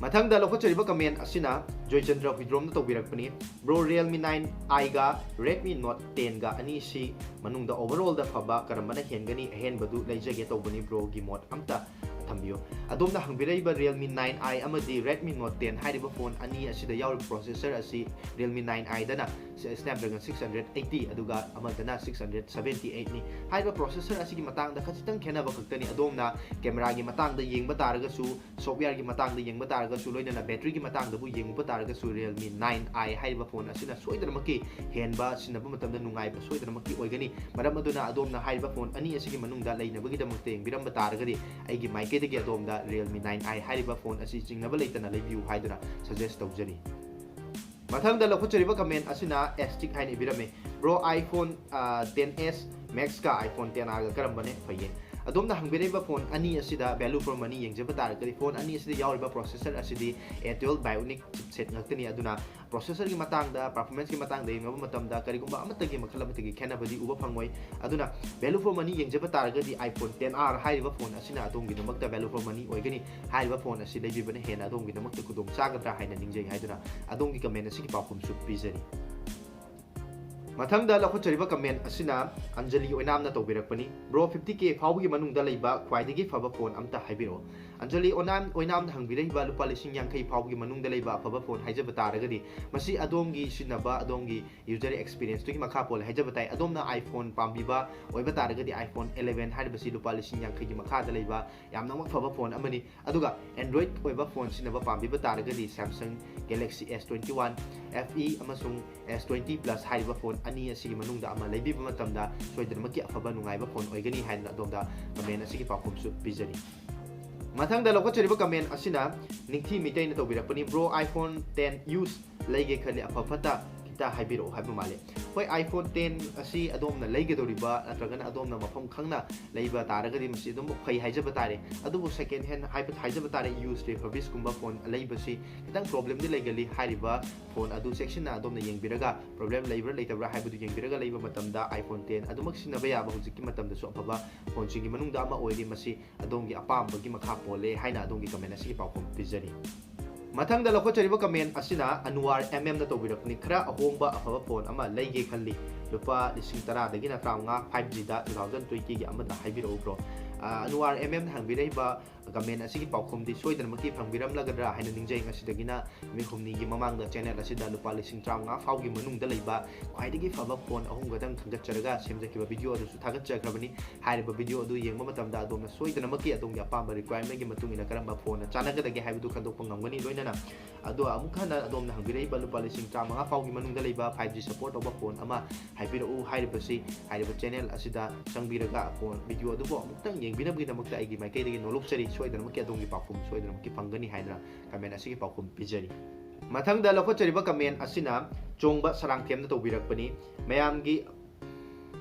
ꯃꯊꯪꯗ ꯂꯧꯈꯠꯆꯔꯤꯕ comment ꯑꯁꯤꯅ Joychandra ꯍꯨꯏꯗ꯭ꯔꯣꯝꯅ ꯇꯧꯕꯤꯔꯛꯄꯅꯤ꯫ "Bro, Realme nine i ꯒ Redmi Note ten ꯒ ꯑꯅꯤꯁꯤ ꯃꯅꯨꯡꯗ overall ꯗ ꯐꯕ ꯀꯔꯝꯕꯅ ꯍꯦꯟꯒꯅꯤ? ꯑꯍꯦꯟꯕꯗꯨ ꯂꯩꯖꯒꯦ ꯇꯧꯕꯅꯤ, bro ꯒꯤ ꯃꯣꯠ ꯑꯝꯇ ꯊꯝꯕꯤꯌꯨ꯫" ꯑꯗꯣꯝꯅ ꯍꯪꯕꯤꯔꯛꯏꯕ Realme nine i ꯑꯃꯗꯤ Redmi Note ten ꯍꯥꯏꯔꯤꯕ ꯐꯣꯟ ꯑꯅꯤ ꯑꯁꯤꯗ ꯌꯥꯎꯔꯤꯕ processor ꯑꯁꯤ Realme nine i ꯗꯅ Snapdragon six hundred eighty, ꯑꯗꯨꯒ ꯑꯃꯗꯅ six hundred seventy eight ꯅꯤ꯫ ꯍꯥꯏꯔꯤꯕ processor ꯑꯁꯤꯒꯤ ꯃꯇꯥꯡꯗ ꯈꯖꯤꯛꯇꯪ ꯈꯦꯠꯅꯕ ꯈꯛꯇꯅꯤ꯫ ꯑꯗꯣꯝꯅ camera ꯒꯤ ꯃꯇꯥꯡꯗ ꯌꯦꯡꯕ ꯇꯥꯔꯒꯁꯨ, software ꯒꯤ ꯃꯇꯥꯡꯗ ꯌꯦꯡꯕ ꯇꯥꯔꯒꯁꯨ, ꯂꯣꯏꯅꯅ battery ꯒꯤ ꯃꯇꯥꯡꯗꯕꯨ ꯌꯦꯡꯕ ꯇꯥꯔꯒꯁꯨ, Realme nine i ꯍꯥꯏꯔꯤꯕ ꯐꯣꯟ ꯑꯁꯤꯅ ꯁꯣꯏꯗꯅꯃꯛꯀꯤ ꯍꯦꯟꯕ, ꯁꯤꯖꯤꯟꯅꯕ ꯃꯇꯝꯗ ꯅꯨꯡꯉꯥꯏꯕ ꯁꯣꯏꯗꯅꯃꯛꯀꯤ ꯑꯣꯏꯒꯅꯤ꯫ ꯃꯔꯝ ꯑꯗꯨꯅ ꯑꯗꯣꯝꯅ ꯍꯥꯏꯔꯤꯕ ꯐꯣꯟ ꯑꯅꯤ ꯑꯁꯤꯒꯤ ꯃꯅꯨꯡꯗ ꯂꯩꯅꯕꯒꯤꯗꯃꯛꯇ ꯌꯦꯡꯕꯤꯔꯝꯕ ꯇꯥꯔꯒꯗꯤ, ꯑꯩꯒꯤ ꯃꯥꯏꯀꯩꯗꯒꯤ ꯑꯗꯣꯝꯗ Realme nine i ꯍꯥꯏꯔꯤꯕ ꯐꯣꯟ ꯑꯁꯤ ꯆꯤꯡꯅꯕ ꯂꯩꯇꯅ ꯂꯩꯕꯤꯌꯨ ꯍꯥꯏꯗꯨꯅ suggest ꯇꯧꯖꯔꯤ꯫ ꯃꯊꯪꯗ ꯂꯧꯈꯠꯆꯔꯤꯕ ꯀꯃꯦꯟ ꯑꯁꯤꯅ ꯑꯦꯁꯇꯤꯛ ꯍꯥꯏꯅ ꯏꯕꯤꯔꯝꯃꯤ, "Bro, iPhone ten S Max ꯀ iPhone ten R ꯒ ꯀꯔꯝꯕꯅ ꯐꯩꯒꯦ?" ꯑꯗꯣꯝꯅ ꯍꯪꯕꯤꯔꯛꯏꯕ ꯐꯣꯟ ꯑꯅꯤ ꯑꯁꯤꯗ value for money ꯌꯦꯡꯖꯕ ꯇꯥꯔꯒꯗꯤ, ꯐꯣꯟ ꯑꯅꯤ ꯑꯁꯤꯗ ꯌꯥꯎꯔꯤꯕ processor ꯑꯁꯤꯗꯤ A twelve Bionic chipset ꯉꯥꯛꯇꯅꯤ꯫ ꯑꯗꯨꯅ processor ꯒꯤ ꯃꯇꯥꯡꯗ, performance ꯀꯤ ꯃꯇꯥꯡꯗ ꯌꯦꯡꯅꯕ ꯃꯇꯝꯗ ꯀꯔꯤꯒꯨꯝꯕ ꯑꯃꯠꯇꯒꯤ ꯃꯈꯜ ꯑꯃꯠꯇꯒꯤ ꯈꯦꯠꯅꯕꯗꯤ ꯎꯕ ꯐꯪꯉꯣꯏ꯫ ꯑꯗꯨꯅ value for money ꯌꯦꯡꯖꯕ ꯇꯥꯔꯒꯗꯤ iPhone ten R ꯍꯥꯏꯔꯤꯕ ꯐꯣꯟ ꯑꯁꯤꯅ ꯑꯗꯣꯝꯒꯤꯗꯃꯛꯇ value for money ꯑꯣꯏꯒꯅꯤ꯫ ꯍꯥꯏꯔꯤꯕ ꯐꯣꯟ ꯑꯁꯤ ꯂꯩꯕꯤꯕꯅ ꯍꯦꯟꯅ ꯑꯗꯣꯝꯒꯤꯗꯃꯛꯇ ꯈꯨꯗꯣꯡ ꯆꯥꯒꯗ꯭ꯔꯥ ꯍꯥꯏꯅ ꯅꯤꯡꯖꯩ ꯍꯥꯏꯗꯨꯅ ꯑꯗꯣꯝꯒꯤ ꯀꯃꯦꯟ ꯑꯁꯤꯒꯤ ꯄꯥꯎꯈꯨꯝꯁꯨ ꯄꯤꯖꯔꯤ꯫ ꯃꯊꯪꯗ ꯂꯧꯈꯠꯆꯔꯤꯕ ꯀꯃꯦꯟ ꯑꯁꯤꯅ ꯑꯟꯖꯂꯤ ꯑꯣꯏꯅꯥꯝꯅ ꯇꯧꯕꯤꯔꯛꯄꯅꯤ, "Bro, fifty K ꯐꯥꯎꯕꯒꯤ ꯃꯅꯨꯡꯗ ꯂꯩꯕ ꯈ꯭ꯋꯥꯏꯗꯒꯤ ꯐꯕ ꯐꯣꯟ ꯑꯝꯇ ꯍꯥꯏꯕꯤꯔꯛꯑꯣ꯫" ꯑꯟꯖꯂꯤ ꯑꯣꯏꯅꯥꯝ, ꯑꯣꯏꯅꯥꯝꯅ ꯍꯪꯕꯤꯔꯛꯏꯕ ꯂꯨꯄꯥ ꯂꯤꯁꯤꯡ ꯌꯥꯡꯈꯩ ꯐꯥꯎꯕꯒꯤ ꯃꯅꯨꯡꯗ ꯂꯩꯕ ꯑꯐꯕ ꯐꯣꯟ ꯍꯥꯏꯖꯕ ꯇꯥꯔꯒꯗꯤ, ꯃꯁꯤ ꯑꯗꯣꯝꯒꯤ ꯁꯤꯖꯤꯟꯅꯕ, ꯑꯗꯣꯝꯒꯤ user experience ꯇꯨꯒꯤ ꯃꯈꯥ ꯄꯣꯜꯂꯦ ꯍꯥꯏꯖꯕ ꯇꯥꯏ꯫ ꯑꯗꯣꯝꯅ iPhone ꯄꯥꯝꯕꯤꯕ ꯑꯣꯏꯕ ꯇꯥꯔꯒꯗꯤ, iPhone eleven ꯍꯥꯏꯔꯤꯕꯁꯤ ꯂꯨꯄꯥ ꯂꯤꯁꯤꯡ ꯌꯥꯡꯈꯩꯒꯤ ꯃꯈꯥꯗ ꯂꯩꯕ ꯌꯥꯝꯅꯃꯛ ꯐꯕ ꯐꯣꯟ ꯑꯃꯅꯤ꯫ ꯑꯗꯨꯒ Android ꯑꯣꯏꯕ ꯐꯣꯟ ꯁꯤꯖꯤꯟꯅꯕ ꯄꯥꯝꯕꯤꯕ ꯇꯥꯔꯒꯗꯤ, Samsung Galaxy S twenty-one F E ꯑꯃꯁꯨꯡ S twenty Plus ꯍꯥꯏꯔꯤꯕ ꯐꯣꯟ ꯑꯅꯤ ꯑꯁꯤꯒꯤ ꯃꯅꯨꯡꯗ ꯑꯃ ꯂꯩꯕꯤꯕ ꯃꯇꯝꯗ ꯁꯣꯏꯗꯅꯃꯛꯀꯤ ꯑꯐꯕ ꯅꯨꯡꯉꯥꯏꯕ ꯐꯣꯟ ꯑꯣꯏꯒꯅꯤ ꯍꯥꯏꯗꯅ ꯑꯗꯣꯝꯗ ꯀꯃꯦꯟ ꯑꯁꯤꯒꯤ ꯄꯥꯎꯈꯨꯝꯁꯨ ꯄꯤꯖꯔꯤ꯫ ꯃꯊꯪꯗ ꯂꯧꯈꯠꯆꯔꯤꯕ ꯀꯃꯦꯟ ꯑꯁꯤꯅ ꯅꯤꯡꯊꯤ ꯃꯤꯇꯩꯅ ꯇꯧꯕꯤꯔꯛꯄꯅꯤ, "Bro, iPhone ten use ꯂꯩꯒꯦ ꯈꯜꯂꯤ, ꯑꯐ ꯐꯠꯇ ꯈꯤꯇ ꯍꯥꯏꯕꯤꯔꯛꯑꯣ" ꯍꯥꯏꯕ ꯃꯥꯜꯂꯤ꯫ ꯍꯣꯏ, iPhone ten ꯑꯁꯤ ꯑꯗꯣꯝꯅ ꯂꯩꯒꯗꯧꯔꯤꯕ ꯅꯠꯇ꯭ꯔꯒꯅ ꯑꯗꯣꯝꯅ ꯃꯐꯝ ꯈꯪꯅ ꯂꯩꯕ ꯇꯥꯔꯒꯗꯤ ꯃꯁꯤ ꯑꯗꯨꯝ ꯐꯩ ꯍꯥꯏꯖꯕ ꯇꯥꯔꯦ꯫ ꯑꯗꯨꯕꯨ second hand ꯍꯥꯏꯕ, ꯍꯥꯏꯖꯕ ꯇꯥꯔꯦ, used refurbished ꯀꯨꯝꯕ ꯐꯣꯟ ꯂꯩꯕꯁꯤ ꯈꯤꯇꯪ problem ꯗꯤ ꯂꯩꯒꯜꯂꯤ꯫ ꯍꯥꯏꯔꯤꯕ ꯐꯣꯟ ꯑꯗꯨ ꯆꯦꯛꯁꯤꯟꯅ ꯑꯗꯣꯝꯅ ꯌꯦꯡꯕꯤꯔꯒ, problem ꯂꯩꯕ꯭ꯔꯥ ꯂꯩꯇꯕ꯭ꯔꯥ ꯍꯥꯏꯕꯗꯨ ꯌꯦꯡꯕꯤꯔꯒ ꯂꯩꯕ ꯃꯇꯝꯗ iPhone ten ꯑꯗꯨꯃꯛ ꯁꯤꯖꯤꯟꯅꯕ ꯌꯥꯕ ꯍꯧꯖꯤꯛꯀꯤ ꯃꯇꯝꯗꯁꯨ ꯑꯐꯕ ꯐꯣꯟꯁꯤꯡꯒꯤ ꯃꯅꯨꯡꯗ ꯑꯃ ꯑꯣꯏꯔꯤ꯫ ꯃꯁꯤ ꯑꯗꯣꯝꯒꯤ ꯑꯄꯥꯝꯕꯒꯤ ꯃꯈꯥ ꯄꯣꯜꯂꯦ ꯍꯥꯏꯅ ꯑꯗꯣꯝꯒꯤ ꯀꯃꯦꯟ ꯑꯁꯤꯒꯤ ꯄꯥꯎꯈꯨꯝ ꯄꯤꯖꯔꯤ꯫ ꯃꯊꯪꯗ ꯂꯧꯈꯠꯆꯔꯤꯕ ꯀꯃꯦꯟ ꯑꯁꯤꯅ ꯑꯅꯨꯋꯥꯔ M M ꯅ ꯇꯧꯕꯤꯔꯛꯄꯅꯤ, "ꯈꯔ ꯑꯍꯣꯡꯕ ꯑꯐꯕ ꯐꯣꯟ ꯑꯃ ꯂꯩꯒꯦ ꯈꯜꯂꯤ, ꯂꯨꯄꯥ ꯂꯤꯁꯤꯡ ꯇꯔꯥꯗꯒꯤꯅ ꯇꯔꯥꯃꯉꯥ, five G ꯗ two thousand twenty ꯒꯤ ꯑꯃꯗ ꯍꯥꯏꯕꯤꯔꯛꯎ bro꯫" ꯑ, ꯑꯅꯨꯋꯥꯔ M M ꯅ ꯍꯪꯕꯤꯔꯛꯏꯕ ꯀꯃꯦꯟ ꯑꯁꯤꯒꯤ ꯄꯥꯎꯈꯨꯝꯗꯤ ꯁꯣꯏꯗꯅꯃꯛꯀꯤ ꯐꯪꯕꯤꯔꯝꯂꯒꯗ꯭ꯔꯥ ꯍꯥꯏꯅ ꯅꯤꯡꯖꯩ꯫ ꯉꯁꯤꯗꯒꯤꯅ ꯅꯨꯃꯤꯠ ꯍꯨꯝꯅꯤꯒꯤ ꯃꯃꯥꯡꯗ channel ꯑꯁꯤꯗ ꯂꯨꯄꯥ ꯂꯤꯁꯤꯡ ꯇꯔꯥꯃꯉꯥ ꯐꯥꯎꯒꯤ ꯃꯅꯨꯡꯗ ꯂꯩꯕ ꯈ꯭ꯋꯥꯏꯗꯒꯤ ꯐꯕ ꯐꯣꯟ ꯑꯍꯨꯝ ꯈꯛꯇꯪ ꯈꯟꯒꯠꯆꯔꯒ ꯁꯦꯝꯖꯈꯤꯕ video ꯑꯗꯨꯁꯨ ꯊꯥꯒꯠꯆꯈ꯭ꯔꯕꯅꯤ꯫ ꯍꯥꯏꯔꯤꯕ video ꯑꯗꯨ ꯌꯦꯡꯕ ꯃꯇꯝꯗ ꯑꯗꯣꯝꯅ ꯁꯣꯏꯗꯅꯃꯛꯀꯤ ꯑꯗꯣꯝꯒꯤ ꯑꯄꯥꯝꯕ requirement ꯒꯤ ꯃꯇꯨꯡ ꯏꯟꯅ ꯀꯔꯝꯕ ꯐꯣꯟꯅ ꯆꯥꯟꯅꯒꯗꯒꯦ ꯍꯥꯏꯕꯗꯨ ꯈꯟꯗꯣꯛꯄ ꯉꯝꯒꯅꯤ꯫ ꯂꯣꯏꯅꯅ ꯑꯗꯣ ꯑꯃꯨꯛ ꯍꯟꯅ ꯑꯗꯣꯝꯅ ꯍꯪꯕꯤꯔꯛꯏꯕ ꯂꯨꯄꯥ ꯂꯤꯁꯤꯡ ꯇꯔꯥꯃꯉꯥ ꯐꯥꯎꯒꯤ ꯃꯅꯨꯡꯗ ꯂꯩꯕ five G support ꯇꯧꯕ ꯐꯣꯟ ꯑꯃ ꯍꯥꯏꯕꯤꯔꯛꯎ ꯍꯥꯏꯔꯤꯕꯁꯤ ꯍꯥꯏꯔꯤꯕ channel ꯑꯁꯤꯗ ꯆꯪꯕꯤꯔꯒ ꯐꯣꯟ video ꯑꯗꯨꯕꯨ ꯑꯃꯨꯛꯇꯪ ꯌꯦꯡꯕꯤꯅꯕꯒꯤꯗꯃꯛꯇ ꯑꯩꯒꯤ ꯃꯥꯏꯀꯩꯗꯒꯤ ꯅꯣꯂꯨꯛꯆꯔꯤ꯫ ꯁꯣꯏꯗꯅꯃꯛꯀꯤ ꯑꯗꯣꯝꯒꯤ ꯄꯥꯎꯈꯨꯝ ꯁꯣꯏꯗꯅꯃꯛꯀꯤ ꯐꯪꯒꯅꯤ ꯍꯥꯏꯗꯅ comment ꯑꯁꯤꯒꯤ ꯄꯥꯎꯈꯨꯝ ꯄꯤꯖꯔꯤ꯫ ꯃꯊꯪꯗ ꯂꯧꯈꯠꯆꯔꯤꯕ comment ꯑꯁꯤꯅ ꯆꯣꯡꯕ ꯁꯔꯥꯡꯊꯦꯝꯅ ꯇꯧꯕꯤꯔꯛꯄꯅꯤ꯫ ꯃꯌꯥꯝꯒꯤ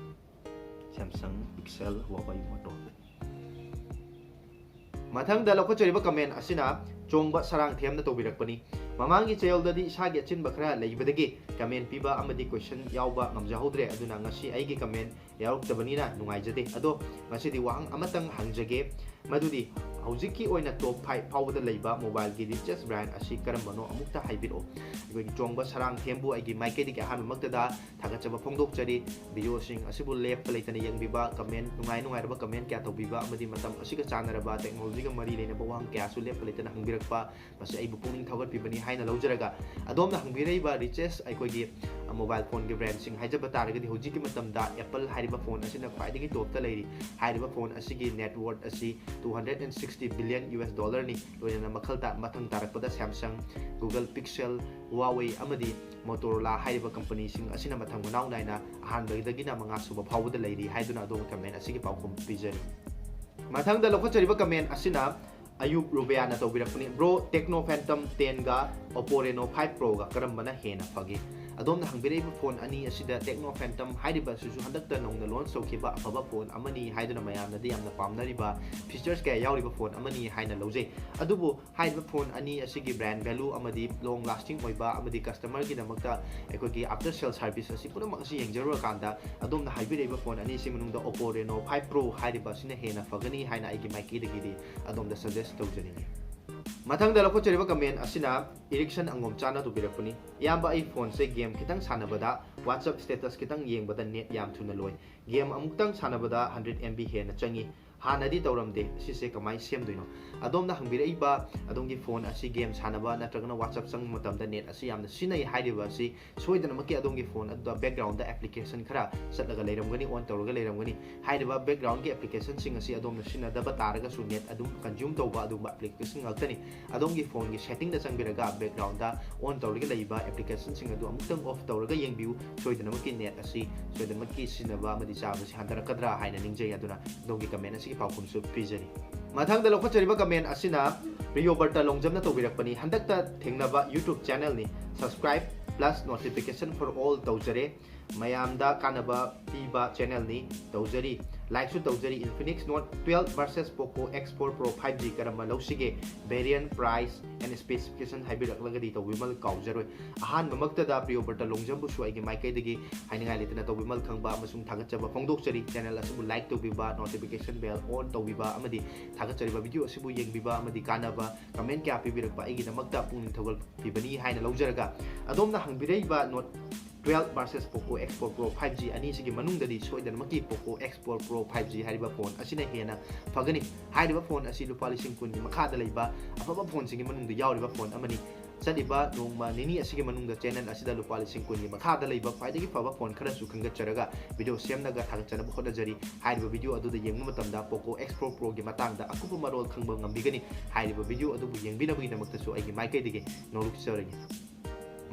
Samsung Pixel Huawei Moto꯫ ꯃꯊꯪꯗ ꯂꯧꯈꯠꯆꯔꯤꯕ comment ꯑꯁꯤꯅ ꯆꯣꯡꯕ ꯁꯔꯥꯡꯊꯦꯝꯅ ꯇꯧꯕꯤꯔꯛꯄꯅꯤ꯫ ꯃꯃꯥꯡꯒꯤ ꯆꯌꯣꯜꯗꯗꯤ ꯏꯁꯥꯒꯤ ꯑꯆꯤꯟꯕ ꯈꯔ ꯂꯩꯕꯗꯒꯤ comment ꯄꯤꯕ ꯑꯃꯗꯤ question ꯌꯥꯎꯕ ꯉꯝꯖꯍꯧꯗ꯭ꯔꯦ, ꯑꯗꯨꯅ ꯉꯁꯤ ꯑꯩꯒꯤ comment ꯌꯥꯎꯔꯛꯇꯕꯅꯤꯅ ꯅꯨꯡꯉꯥꯏꯖꯗꯦ꯫ ꯑꯗꯣ ꯉꯁꯤꯗꯤ ꯋꯥꯍꯪ ꯑꯃꯇꯪ ꯍꯪꯖꯒꯦ, ꯃꯗꯨꯗꯤ ꯍꯧꯖꯤꯛꯀꯤ ꯑꯣꯏꯅ top five ꯐꯥꯎꯕꯗ ꯂꯩꯕ mobileꯒꯤ richest brand ꯑꯁꯤ ꯀꯔꯝꯕꯅꯣ ꯑꯃꯨꯛꯇ ꯍꯥꯏꯕꯤꯔꯛꯑꯣ꯫ ꯑꯩꯈꯣꯏꯒꯤ ꯆꯣꯡꯕ ꯁꯔꯥꯡꯊꯦꯝꯕꯨ ꯑꯩꯒꯤ ꯃꯥꯏꯀꯩꯗꯒꯤ ꯑꯍꯥꯟꯕꯃꯛꯇꯗ ꯊꯥꯒꯠꯆꯕ ꯐꯣꯡꯗꯣꯛꯆꯔꯤ꯫ Videoꯁꯤꯡ ꯑꯁꯤꯕꯨ ꯂꯦꯞꯄ ꯂꯩꯇꯅ ꯌꯦꯡꯕꯤꯕ, comment ꯅꯨꯡꯉꯥꯏ ꯅꯨꯡꯉꯥꯏꯔꯕ comment ꯀꯌꯥ ꯇꯧꯕꯤꯕ ꯑꯃꯗꯤ ꯃꯇꯝ ꯑꯁꯤꯒ ꯆꯥꯟꯅꯔꯕ technologyꯒ ꯃꯔꯤ ꯂꯩꯅꯕ ꯋꯥꯍꯪ ꯀꯌꯥꯁꯨ ꯂꯦꯞꯄ ꯂꯩꯇꯅ ꯍꯪꯕꯤꯔꯛꯄ, ꯃꯁꯤ ꯑꯩꯕꯨ ꯄꯨꯛꯅꯤꯡ ꯊꯧꯒꯠꯄꯤꯕꯅꯤ ꯍꯥꯏꯅ ꯂꯧꯖꯔꯒ, ꯑꯗꯣꯝꯅ ꯍꯪꯕꯤꯔꯛꯏꯕ richest ꯑꯩꯈꯣꯏꯒꯤ mobile phoneꯒꯤ brandꯁꯤꯡ ꯍꯥꯏꯖꯕ ꯇꯥꯔꯒꯗꯤ ꯍꯧꯖꯤꯛꯀꯤ ꯃꯇꯝꯗ Apple ꯍꯥꯏꯔꯤꯕ phone ꯑꯁꯤꯅ ꯈ꯭ꯋꯥꯏꯗꯒꯤ topꯇ ꯂꯩꯔꯤ꯫ ꯍꯥꯏꯔꯤꯕ phone ꯑꯁꯤꯒꯤ net worth ꯑꯁꯤ two hundred and sixty billion US dollarꯅꯤ꯫ ꯂꯣꯏꯅꯅ ꯃꯈꯜ ꯇꯥ-, ꯃꯊꯪ ꯇꯥꯔꯛꯄꯗ Samsung, Google Pixel, Huawei ꯑꯃꯗꯤ Motorola ꯍꯥꯏꯔꯤꯕ companyꯁꯤꯡ ꯑꯁꯤꯅ ꯃꯊꯪ ꯃꯅꯥꯎ ꯅꯥꯏꯅ ꯑꯍꯥꯟꯕꯗꯒꯤꯅ ꯃꯉꯥ ꯁꯨꯕ ꯐꯥꯎꯕꯗ ꯂꯩꯔꯤ ꯍꯥꯏꯗꯨꯅ ꯑꯗꯣꯝꯒꯤ comment ꯑꯁꯤꯒꯤ ꯄꯥꯎꯈꯨꯝ ꯄꯤꯖꯔꯤ꯫ ꯃꯊꯪꯗ ꯂꯧꯈꯠꯆꯔꯤꯕ comment ꯑꯁꯤꯅ ꯑꯌꯨꯕ ꯔꯨꯕꯤꯌꯥꯅ ꯇꯧꯕꯤꯔꯛꯄꯅꯤ꯫ Bro, Tecno Phantom tenꯒ Oppo Reno five Proꯒ ꯀꯔꯝꯕꯅ ꯍꯦꯟꯅ ꯐꯒꯦ? ꯑꯗꯣꯝꯅ ꯍꯪꯕꯤꯔꯛꯏꯕ phone ꯑꯅꯤ ꯑꯁꯤꯗ Tecno Phantom ꯍꯥꯏꯔꯤꯕ ꯑꯁꯤꯁꯨ ꯍꯟꯗꯛꯇ ꯅꯧꯅ launch ꯇꯧꯈꯤꯕ ꯑꯐꯕ phone ꯑꯃꯅꯤ ꯍꯥꯏꯗꯨꯅ ꯃꯌꯥꯝꯅꯗꯤ ꯌꯥꯝꯅ ꯄꯥꯝꯅꯔꯤꯕ, features ꯀꯌꯥ ꯌꯥꯎꯔꯤꯕ phone ꯑꯃꯅꯤ ꯍꯥꯏꯅ ꯂꯧꯖꯩ꯫ ꯑꯗꯨꯕꯨ ꯍꯥꯏꯔꯤꯕ phone ꯑꯅꯤ ꯑꯁꯤꯒꯤ brand value ꯑꯃꯗꯤ long lasting ꯑꯣꯏꯕ ꯑꯃꯗꯤ customerꯒꯤꯗꯃꯛꯇ ꯑꯩꯈꯣꯏꯒꯤ after sale service ꯑꯁꯤ ꯄꯨꯝꯅꯃꯛ ꯑꯁꯤ ꯌꯦꯡꯖꯔꯨꯔꯀꯥꯟꯗ ꯑꯗꯣꯝꯅ ꯍꯥꯏꯕꯤꯔꯛꯏꯕ phone ꯑꯅꯤꯁꯤ ꯃꯅꯨꯡꯗ Oppo Reno five Pro ꯍꯥꯏꯔꯤꯕ ꯑꯁꯤꯅ ꯍꯦꯟꯅ ꯐꯒꯅꯤ ꯍꯥꯏꯅ ꯑꯩꯒꯤ ꯃꯥꯏꯀꯩꯗꯒꯤꯗꯤ ꯑꯗꯣꯝꯗ suggest ꯇꯧꯖꯅꯤꯡꯉꯤ꯫ ꯃꯊꯪꯗ ꯂꯧꯈꯠꯆꯔꯤꯕ comment ꯑꯁꯤꯅ ꯏꯔꯤꯛꯁꯟ ꯑꯉꯣꯝꯆꯥꯅ ꯇꯧꯕꯤꯔꯛꯄꯅꯤ꯫ "ꯏꯌꯥꯝꯕ, ꯑꯩ phoneꯁꯦ game ꯈꯤꯇꯪ ꯁꯥꯟꯅꯕꯗ, WhatsApp status ꯈꯤꯇꯪ ꯌꯦꯡꯕꯗ net ꯌꯥꯝ ꯊꯨꯅ ꯂꯣꯏ꯫ Game ꯑꯃꯨꯛꯇꯪ ꯁꯥꯟꯅꯕꯗ hundred M B ꯍꯦꯟꯅ ꯆꯪꯉꯤ꯫ ꯍꯥꯟꯅꯗꯤ ꯇꯧꯔꯝꯗꯦ꯫ ꯁꯤꯁꯦ ꯀꯃꯥꯏꯅ ꯁꯦꯝꯗꯣꯏꯅꯣ?" ꯑꯗꯣꯝꯅ ꯍꯪꯕꯤꯔꯛꯏꯕ ꯑꯗꯣꯝꯒꯤ phone ꯑꯁꯤ game ꯁꯥꯟꯅꯕ ꯅꯠꯇ꯭ꯔꯒꯅ WhatsApp ꯆꯪꯕ ꯃꯇꯝꯗ net ꯑꯁꯤ ꯌꯥꯝꯅ ꯁꯤꯖꯤꯟꯅꯩ ꯍꯥꯏꯔꯤꯕ ꯑꯁꯤ ꯁꯣꯏꯗꯅꯃꯛꯀꯤ ꯑꯗꯣꯝꯒꯤ phone ꯑꯗꯨꯗ backgroundꯗ application ꯈꯔ ꯆꯠꯂꯒ ꯂꯩꯔꯝꯒꯅꯤ, on ꯇꯧꯔꯒ ꯂꯩꯔꯝꯒꯅꯤ꯫ ꯍꯥꯏꯔꯤꯕ backgroundꯒꯤ applicationꯁꯤꯡ ꯑꯁꯤ ꯑꯗꯣꯝꯅ ꯁꯤꯖꯤꯟꯅꯗꯕ ꯇꯥꯔꯒꯁꯨ net ꯑꯗꯨꯝ consume ꯇꯧꯕ ꯑꯗꯨꯒꯨꯝꯕ application ꯉꯥꯛꯇꯅꯤ꯫ ꯑꯗꯣꯝꯒꯤ phoneꯒꯤ settingꯗ ꯆꯪꯕꯤꯔꯒ backgroundꯗ on ꯇꯧꯔꯒ ꯂꯩꯕ applicationꯁꯤꯡ ꯑꯗꯨ ꯑꯃꯨꯛꯇꯪ off ꯇꯧꯔꯒ ꯌꯦꯡꯕꯤꯌꯨ꯫ ꯁꯣꯏꯗꯅꯃꯛꯀꯤ net ꯑꯁꯤ ꯁꯣꯏꯗꯅꯃꯛꯀꯤ ꯁꯤꯖꯤꯟꯅꯕ ꯑꯃꯗꯤ ꯆꯥꯕꯁꯤ ꯍꯟꯊꯔꯛꯀꯗ꯭ꯔꯥ ꯍꯥꯏꯅ ꯅꯤꯡꯖꯩ꯫ ꯑꯗꯨꯅ ꯑꯗꯣꯝꯒꯤ comment ꯑꯁꯤꯒꯤ ꯄꯥꯎꯈꯨꯝꯁꯨ ꯄꯤꯖꯔꯤ꯫ ꯃꯊꯪꯗ ꯂꯧꯈꯠꯆꯔꯤꯕ comment ꯑꯁꯤꯅ ꯄ꯭ꯔꯤꯌꯣꯕꯔꯇ ꯂꯣꯡꯖꯝꯅ ꯇꯧꯕꯤꯔꯛꯄꯅꯤ꯫ ꯍꯟꯗꯛꯇ ꯊꯦꯡꯅꯕ YouTube channelꯅꯤ, subscribe plus notification for all ꯇꯧꯖꯔꯦ꯫ ꯃꯌꯥꯝꯗ ꯀꯥꯟꯅꯕ ꯄꯤꯕ channelꯅꯤ, ꯇꯧꯖꯔꯤ꯫ Likeꯁꯨ ꯇꯧꯖꯔꯤ꯫ Infinix Note twelve versus Poco X four Pro five G ꯀꯔꯝꯕ ꯂꯧꯁꯤꯒꯦ? Variant, price and specification ꯍꯥꯏꯕꯤꯔꯛꯂꯒꯗꯤ ꯇꯧꯕꯤꯃꯜ ꯀꯥꯎꯖꯔꯣꯏ꯫ ꯑꯍꯥꯟꯕꯃꯛꯇꯗ ꯄ꯭ꯔꯤꯌꯣꯕꯔꯇ ꯂꯣꯡꯖꯝꯕꯨꯁꯨ ꯑꯩꯒꯤ ꯃꯥꯏꯀꯩꯗꯒꯤ ꯍꯥꯏꯅꯤꯡꯉꯥꯏ ꯂꯩꯇꯅ ꯇꯧꯕꯤꯃꯜ ꯈꯪꯕ ꯑꯃꯁꯨꯡ ꯊꯥꯒꯠꯆꯕ ꯐꯣꯡꯗꯣꯛꯆꯔꯤ꯫ Channel ꯑꯁꯤꯕꯨ like ꯇꯧꯕꯤꯕ, notification bell on ꯇꯧꯕꯤꯕ ꯑꯃꯗꯤ ꯊꯥꯒꯠꯆꯔꯤꯕ video ꯑꯁꯤꯕꯨ ꯌꯦꯡꯕꯤꯕ ꯑꯃꯗꯤ ꯀꯥꯟꯅꯕ comment ꯀꯌꯥ ꯄꯤꯕꯤꯔꯛꯄ ꯑꯩꯒꯤꯗꯃꯛꯇ ꯄꯨꯛꯅꯤꯡ ꯊꯧꯒꯠꯄꯤꯕꯅꯤ ꯍꯥꯏꯅ ꯂꯧꯖꯔꯒ, ꯑꯗꯣꯝꯅ ꯍꯪꯕꯤꯔꯛꯏꯕ Note twelve versus Poco X four Pro five G ꯑꯅꯤꯁꯤꯒꯤ ꯃꯅꯨꯡꯗꯗꯤ ꯁꯣꯏꯗꯅꯃꯛꯀꯤ Poco X four Pro five G ꯍꯥꯏꯔꯤꯕ phone ꯑꯁꯤꯅ ꯍꯦꯟꯅ ꯐꯒꯅꯤ꯫ ꯍꯥꯏꯔꯤꯕ phone ꯑꯁꯤ ꯂꯨꯄꯥ ꯂꯤꯁꯤꯡ ꯀꯨꯟꯒꯤ ꯃꯈꯥꯗ ꯂꯩꯕ ꯑꯐꯕ phoneꯁꯤꯡꯒꯤ ꯃꯅꯨꯡꯗ ꯌꯥꯎꯔꯤꯕ phone ꯑꯃꯅꯤ꯫ ꯆꯠꯂꯤꯕ ꯅꯣꯡꯃ ꯅꯤꯅꯤ ꯑꯁꯤꯒꯤ ꯃꯅꯨꯡꯗ channel ꯑꯁꯤꯗ ꯂꯨꯄꯥ ꯂꯤꯁꯤꯡ ꯀꯨꯟꯒꯤ ꯃꯈꯥꯗ ꯂꯩꯕ ꯈ꯭ꯋꯥꯏꯗꯒꯤ ꯐꯕ phone ꯈꯔꯁꯨ ꯈꯟꯒꯠꯆꯔꯒ video ꯁꯦꯝꯅꯕ ꯊꯥꯒꯠꯆꯅꯕ ꯍꯣꯠꯅꯖꯔꯤ꯫ ꯍꯥꯏꯔꯤꯕ video ꯑꯗꯨꯗ ꯌꯦꯡꯕ ꯃꯇꯝꯗ Poco X four Proꯒꯤ ꯃꯇꯥꯡꯗ ꯑꯀꯨꯞꯄ ꯃꯔꯣꯜ ꯈꯪꯕ ꯉꯝꯕꯤꯒꯅꯤ꯫ ꯍꯥꯏꯔꯤꯕ video ꯑꯗꯨꯕꯨ ꯌꯦꯡꯕꯤꯅꯕꯒꯤꯗꯃꯛꯇꯁꯨ ꯑꯩꯒꯤ ꯃꯥꯏꯀꯩꯗꯒꯤ ꯅꯣꯂꯨꯛꯆꯔꯒꯦ꯫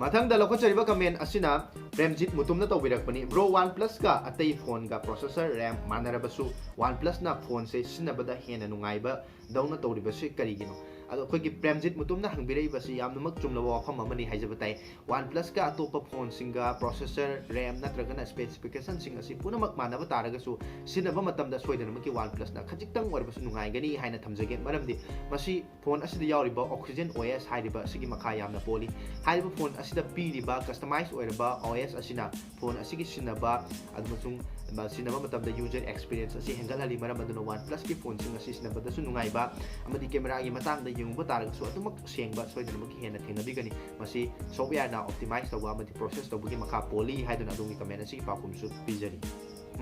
ꯃꯊꯪꯗ ꯂꯧꯈꯠꯆꯔꯤꯕ comment ꯑꯁꯤꯅ ꯄ꯭ꯔꯦꯝꯖꯤꯠ ꯃꯨꯇꯨꯝꯅ ꯇꯧꯕꯤꯔꯛꯄꯅꯤ꯫ Bro, OnePlusꯀ ꯑꯇꯩ phoneꯒ processor, RAM ꯃꯥꯟꯅꯔꯕꯁꯨ OnePlusꯅ phoneꯁꯦ ꯁꯤꯖꯤꯟꯅꯕꯗ ꯍꯦꯟꯅ ꯅꯨꯡꯉꯥꯏꯕꯗꯧꯅ ꯇꯧꯔꯤꯕꯁꯤ ꯀꯔꯤꯒꯤꯅꯣ? ꯑꯗꯣ ꯑꯩꯈꯣꯏꯒꯤ ꯄ꯭ꯔꯦꯝꯖꯤꯠ ꯃꯨꯇꯨꯝꯅ ꯍꯪꯕꯤꯔꯛꯏꯕꯁꯤ ꯌꯥꯝꯅꯃꯛ ꯆꯨꯝꯂꯕ ꯋꯥꯐꯝ ꯑꯃꯅꯤ ꯍꯥꯏꯖꯕ ꯇꯥꯏ꯫ OnePlusꯀ ꯑꯇꯣꯞꯄ phoneꯁꯤꯡꯒ processor, RAM ꯅꯠꯇ꯭ꯔꯒꯅ specificationꯁꯤꯡ ꯑꯁꯤ ꯄꯨꯝꯅꯃꯛ ꯃꯥꯟꯅꯕ ꯇꯥꯔꯒꯁꯨ ꯁꯤꯖꯤꯟꯅꯕ ꯃꯇꯝꯗ ꯁꯣꯏꯗꯅꯃꯛꯀꯤ OnePlusꯅ ꯈꯖꯤꯛꯇꯪ ꯑꯣꯏꯔꯕꯁꯨ ꯅꯨꯡꯉꯥꯏꯒꯅꯤ ꯍꯥꯏꯅ ꯊꯝꯖꯒꯦ꯫ ꯃꯔꯝꯗꯤ ꯃꯁꯤ phone ꯑꯁꯤꯗ ꯌꯥꯎꯔꯤꯕ Oxygen OS ꯍꯥꯏꯔꯤꯕ ꯑꯁꯤꯒꯤ ꯃꯈꯥ ꯌꯥꯝꯅ ꯄꯣꯜꯂꯤ꯫ ꯍꯥꯏꯔꯤꯕ phone ꯑꯁꯤꯗ ꯄꯤꯔꯤꯕ customize ꯑꯣꯏꯔꯕ OS ꯑꯁꯤꯅ phone ꯑꯁꯤꯒꯤ ꯁꯤꯖꯤꯟꯅꯕ ꯑꯃꯁꯨꯡ ꯁꯤꯖꯤꯟꯅꯕ ꯃꯇꯝꯗ user experience ꯑꯁꯤ ꯍꯦꯟꯒꯠꯍꯜꯂꯤ꯫ ꯃꯔꯝ ꯑꯗꯨꯅ OnePlusꯀꯤ phoneꯁꯤꯡ ꯑꯁꯤ ꯁꯤꯖꯤꯟꯅꯕꯗꯁꯨ ꯅꯨꯡꯉꯥꯏꯕ ꯑꯃꯗꯤ cameraꯒꯤ ꯃꯇꯥꯡꯗ ꯌꯦꯡꯉꯨꯕ ꯇꯥꯔꯒꯁꯨ ꯑꯗꯨꯃꯛ ꯁꯦꯡꯕ ꯁꯣꯏꯗꯅꯃꯛꯀꯤ ꯍꯦꯟꯅ ꯊꯦꯡꯅꯕꯤꯒꯅꯤ꯫ ꯃꯁꯤ softwareꯅ optimize ꯇꯧꯕ ꯑꯃꯗꯤ process ꯇꯧꯕꯒꯤ ꯃꯈꯥ ꯄꯣꯜꯂꯤ ꯍꯥꯏꯗꯨꯅ ꯑꯗꯣꯝꯒꯤ comment ꯑꯁꯤꯒꯤ ꯄꯥꯎꯈꯨꯝꯁꯨ ꯄꯤꯖꯔꯤ꯫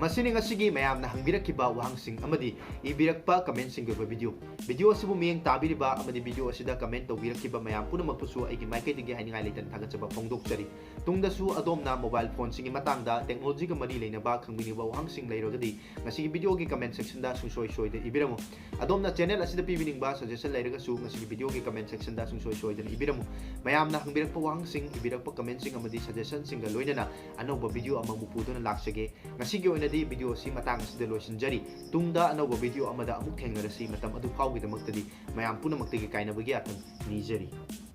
ꯃꯁꯤꯅꯤ ꯉꯁꯤꯒꯤ ꯃꯌꯥꯝꯅ ꯍꯪꯕꯤꯔꯛꯈꯤꯕ ꯋꯥꯍꯪꯁꯤꯡ ꯑꯃꯗꯤ ꯏꯕꯤꯔꯛꯄ commentꯁꯤꯡꯒꯤ ꯑꯣꯏꯕ video꯫ Video ꯑꯁꯤꯕꯨ ꯃꯤꯠꯌꯦꯡ ꯇꯥꯕꯤꯔꯤꯕ ꯑꯃꯗꯤ video ꯑꯁꯤꯗ comment ꯇꯧꯕꯤꯔꯛꯈꯤꯕ ꯃꯌꯥꯝ ꯄꯨꯝꯅꯃꯛꯄꯨꯁꯨ ꯑꯩꯒꯤ ꯃꯥꯏꯀꯩꯗꯒꯤ ꯍꯥꯏꯅꯤꯡꯉꯥꯏ ꯂꯩꯇꯅ ꯊꯥꯒꯠꯆꯕ ꯐꯣꯡꯗꯣꯛꯆꯔꯤ꯫ ꯇꯨꯡꯗꯁꯨ ꯑꯗꯣꯝꯅ mobile phoneꯁꯤꯡꯒꯤ ꯃꯇꯥꯡꯗ technologyꯒ ꯃꯔꯤ ꯂꯩꯅꯕ ꯈꯪꯕꯤꯅꯤꯡꯕ ꯋꯥꯍꯪꯁꯤꯡ ꯂꯩꯔꯒꯗꯤ ꯉꯁꯤꯒꯤ videoꯒꯤ comment sectionꯗ ꯁꯨꯡꯁꯣꯏ ꯁꯣꯏꯗꯅ ꯏꯕꯤꯔꯝꯃꯨ꯫ ꯑꯗꯣꯝꯅ channel ꯑꯁꯤꯗ ꯄꯤꯕꯤꯅꯤꯡꯕ suggestion ꯂꯩꯔꯒꯁꯨ ꯉꯁꯤꯒꯤ videoꯒꯤ comment sectionꯗ ꯁꯨꯡꯁꯣꯏ ꯁꯣꯏꯗꯅ ꯏꯕꯤꯔꯝꯃꯨ꯫ ꯃꯌꯥꯝꯅ ꯍꯪꯕꯤꯔꯛꯄ ꯋꯥꯍꯪꯁꯤꯡ, ꯏꯕꯤꯔꯛꯄ commentꯁꯤꯡ ꯑꯃꯗꯤ suggestionꯁꯤꯡꯒ ꯂꯣꯏꯅꯅ ꯑꯅꯧꯕ video ꯑꯃꯃꯨꯛ ꯄꯨꯗꯨꯅ ꯂꯥꯛꯆꯒꯦ꯫ ꯉꯁꯤꯒꯤ ꯑꯣꯏꯅ ꯅꯗꯤ video ꯑꯁꯤ ꯃꯇꯥꯡ ꯑꯁꯤꯗ ꯂꯣꯏꯁꯤꯟꯖꯔꯤ꯫ ꯇꯨꯡꯗ ꯑꯅꯧꯕ video ꯑꯃꯗ ꯑꯃꯨꯛ ꯊꯦꯡꯅꯔꯁꯤ꯫ ꯃꯇꯝ ꯑꯗꯨ ꯐꯥꯎꯒꯤꯗꯃꯛꯇꯗꯤ ꯃꯌꯥꯝ ꯄꯨꯝꯅꯃꯛꯇꯒꯤ ꯀꯥꯏꯅꯕꯒꯤ ꯌꯥꯊꯪ ꯅꯤꯖꯔꯤ꯫